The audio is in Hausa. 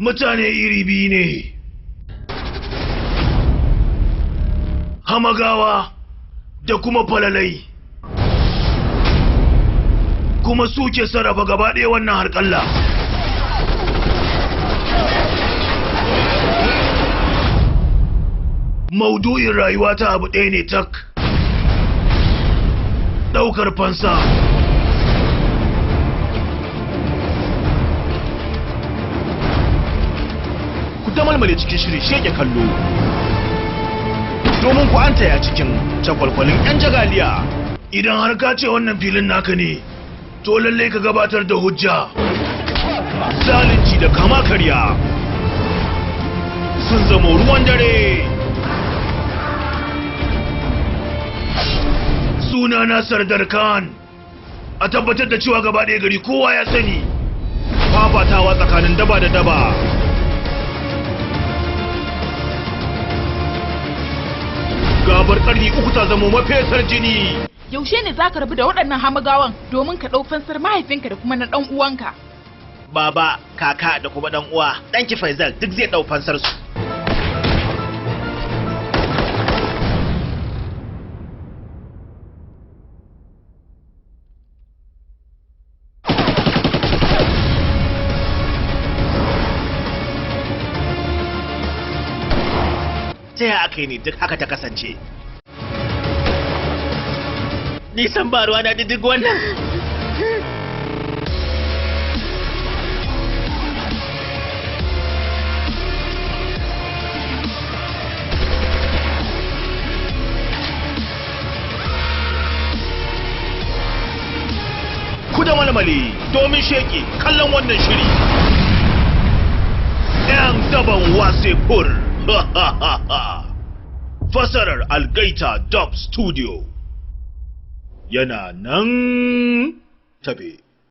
Mutane iri biyu ne. Hamagawa da kuma falalai. Kuma suke sarrafa gaba ɗaya wannan harƙalla. Maudu'in rayuwa ta abu ɗaya ne tak. Ɗaukar fansa. Ku damalmale cikin shiri shege kallo. Domin ku an taya cikin cakwalkwalin 'yan jagaliya. Idan har ka ce wannan filin naka ne, to lallai ka gabatar da hujja. Zalunci da kama karya sun zama ruwan dare. Sunana Sardar Khan. A tabbatar da cewa gaba ɗaya gari kowa ya sani. Fafatawa tsakanin daba da daba. Gabar karni uku ta zama mafesar jini. Yaushe ne za ka rabu da waɗannan hamagawan domin ka ɗau fansar mahaifinka da kuma na ɗan uwanka? Baba, kaka da kuma ɗan uwa, ɗanki Faisal duk zai ɗau fansar su. Ta yaya aka yi ne duk haka ta kasance? Nisan ba ruwa na duk wannan. Ku da malmale domin sheke kallon wannan shiri. 'Yan daban Wasepur. Fasarar Algaita Dub Studio. Yana nan tabe.